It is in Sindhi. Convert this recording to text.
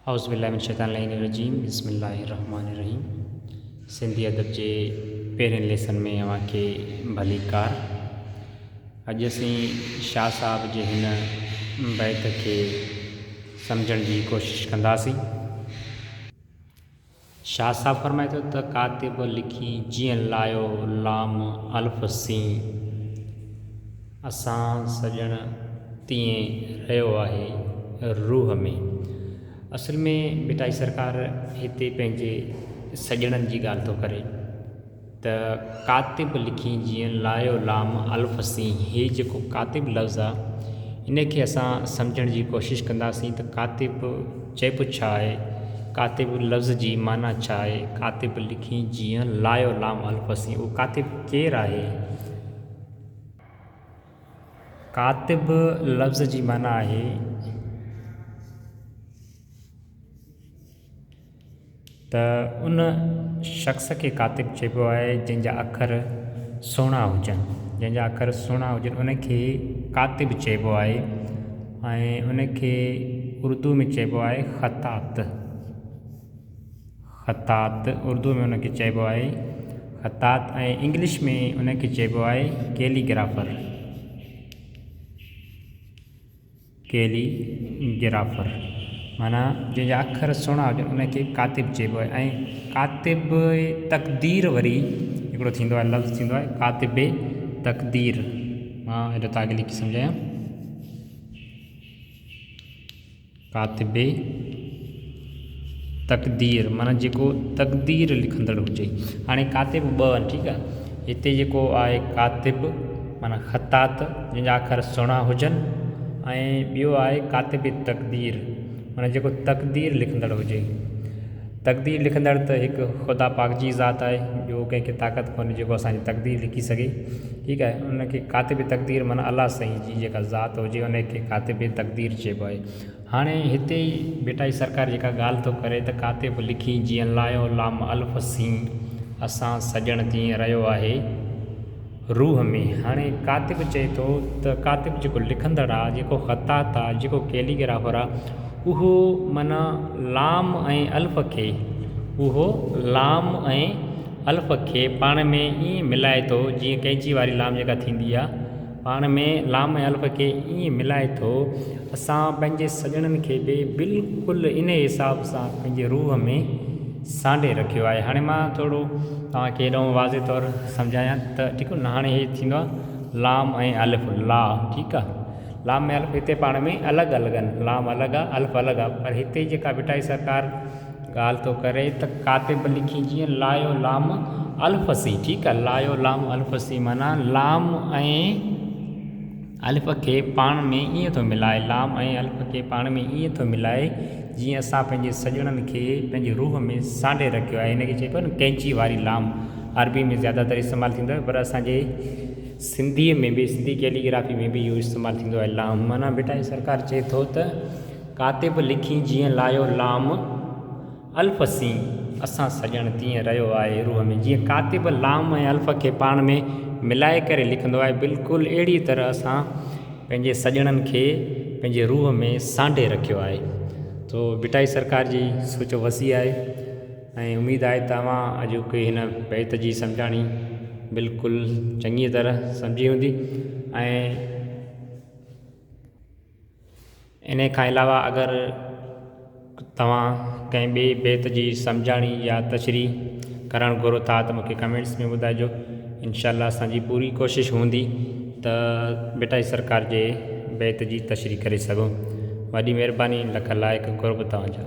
اعوذ بالله من الشيطان اللعين الرجيم بسم الله الرحمن الرحيم سنڌي ادب جي پهرين ليسن ۾ اوهان کي ڀليڪار. اڄ اسين شاهه صاحب جي هن بيت کي سمجهڻ جي ڪوشش ڪنداسين. شاهه صاحب فرمائي ٿو ته ڪاتب لکي جيئن لايو لام الف سين، اسان سڄڻ تيئن رهيو آهي روح ۾. اصل ۾ ڀٽائي سرڪار هتي پنهنجي سڄڻن جي ڳالهه ٿو ڪري. ته ڪاتب لکين جيئن لايو لام الف سين هي جيڪو ڪاتب لفظ آ ان کي اسان سمجهڻ جي ڪوشش ڪنداسين ته ڪاتب چئبو ڇا آهي ڪاتب لفظ جي معنيٰ ڇا آهي ڪاتب لکين جيئن لايو لام الف سين اهو ڪاتب ڪير آهي ڪاتب لفظ جي معنيٰ آهي. ته ان شخص کي ڪاتب چئبو آهي جنهن جا اکر سهڻا هجن جنهن جا اکر سهڻا هجن ان کي ڪاتب چئبو آهي ۽ ان کي اردو ۾ چئبو آهي خطاط خطاط اردو ۾ ان کي چئبو آهي خطاط ۽ انگلش ۾ ان کي چئبو آهي ڪيليگرافر. ڪيلي گرافر معنيٰ جنهن جا اکر سهڻا هجن ان کي ڪاتب چئبو آهي ۽ ڪاتب تقدير وري هڪڙو ٿيندو آهي لفظ ٿيندو آهي ڪاتب تقدير مان هيڏو توهان کي لکي سمجهايان ڪاتب تقدير معنيٰ جيڪو تقدير لکندڙ هجي. هاڻي ڪاتب ٻه آهن ٺيڪ آهي. هتي جيڪو آهي ڪاتب معنيٰ خطاط جنهن جا اکر سهڻا هجن ۽ ٻيو آهي ڪاتب تقدير معنيٰ جيڪو تقدير لکندڙ هجي. تقدير لکندڙ ته هڪ خدا پاڪ جي ذات آهي ٻيو ڪنهن کي طاقت ڪونهي جيڪو اسان جي تقدير لکي سگهي ٺيڪ آهي ان کي ڪاتب تقدير معنيٰ الله سائين جي جيڪا ذات هجي ان کي ڪاتب تقدير چئبو آهي. هاڻي هتي ڀٽائي سرڪار جيڪا ڳالهه ٿو ڪري ته ڪاتب لکي جيئن لايو لام الف سين اسان سڄڻ تيئن رهيو آهي روح ۾. هاڻي ڪاتب چئي ٿو ته ڪاتب جيڪو لکندڙ آ، جيڪو خطاط آ، جيڪو ڪيليگرافر آ، اهو معنيٰ لام ۽ الف کي اهو لام ۽ الف کي پاڻ ۾ ائين ملائي ٿو جيئن قينچي واري لام جيڪا ٿيندي آ، پاڻ ۾ لام ۽ الف کي ائين ملائي ٿو، اسان پنهنجي سڄڻن کي به بلڪل انهيء حساب سان پنهنجي روح ۾ سانڍي رکيو آهي. هاڻي مان ٿورو توهان کي ايڏو واضح طور سمجهايان ته ٺيڪ نه هاڻي هي ٿيندو آهي لام ۽ الف لا ٺيڪ آهي لام ۽ الف هتي پاڻ ۾ الڳ الڳ آهن لام الڳ آهي الف الڳ آهي پر هتي جيڪا ڀٽائي سرڪار ڳالهه ٿو ڪري ته ڪاتب لکي جيئن لايو لام الف سين ٺيڪ آ لايو لام الف سين معنيٰ لام ۽ الف کي پاڻ ۾ ائين ٿو ملائي لام ۽ الف کي پاڻ ۾ ائين ٿو ملائي جيئن اسان پنهنجي سڄڻن کي پنهنجي روح ۾ سانڍي رکيو آهي هن کي چئبو آهي نه قينچي واري لام عربي ۾ زياده تر استعمال ٿيندو آهي پر اسان جي سنڌيء ۾ به سنڌي ڪيليگرافي ۾ به اهو استعمال ٿيندو آهي لام معنيٰ ڀٽائي سرڪار چئي ٿو ته ڪاتب لکين جيئن لايو لام الف سين، اسان سڄڻ تيئن رهيو آهي روح ۾. جيئن ڪاتب لام ۽ الف کي پاڻ ۾ ملائي ڪري لکندو آهي، بلڪل اهڙيء طرح اسان پنهنجي سڄڻن کي پنهنجي روح ۾ سانڍي رکيو آهي. تو ڀٽائي سرڪار جي سوچ وسيع آهي ۽ اميد آهي ته اوهان اڄوڪي هن بيت جي سمجهاڻي بلڪل چڱيء طرح سمجهي هوندي ۽. انهيء کان علاوه اگر توهان ڪنهن ٻئي بيت جي سمجهاڻي يا تشريح ڪرڻ گهرو ٿا ته مون کي ڪمينٽس ۾ ٻڌائجو انشاء الله اسان جي پوري ڪوشش هوندي ته ڀٽائي سرڪار جي بيت جي تشريح ڪري سگهون وڏي مهرباني لک لائق قرب توهان جا.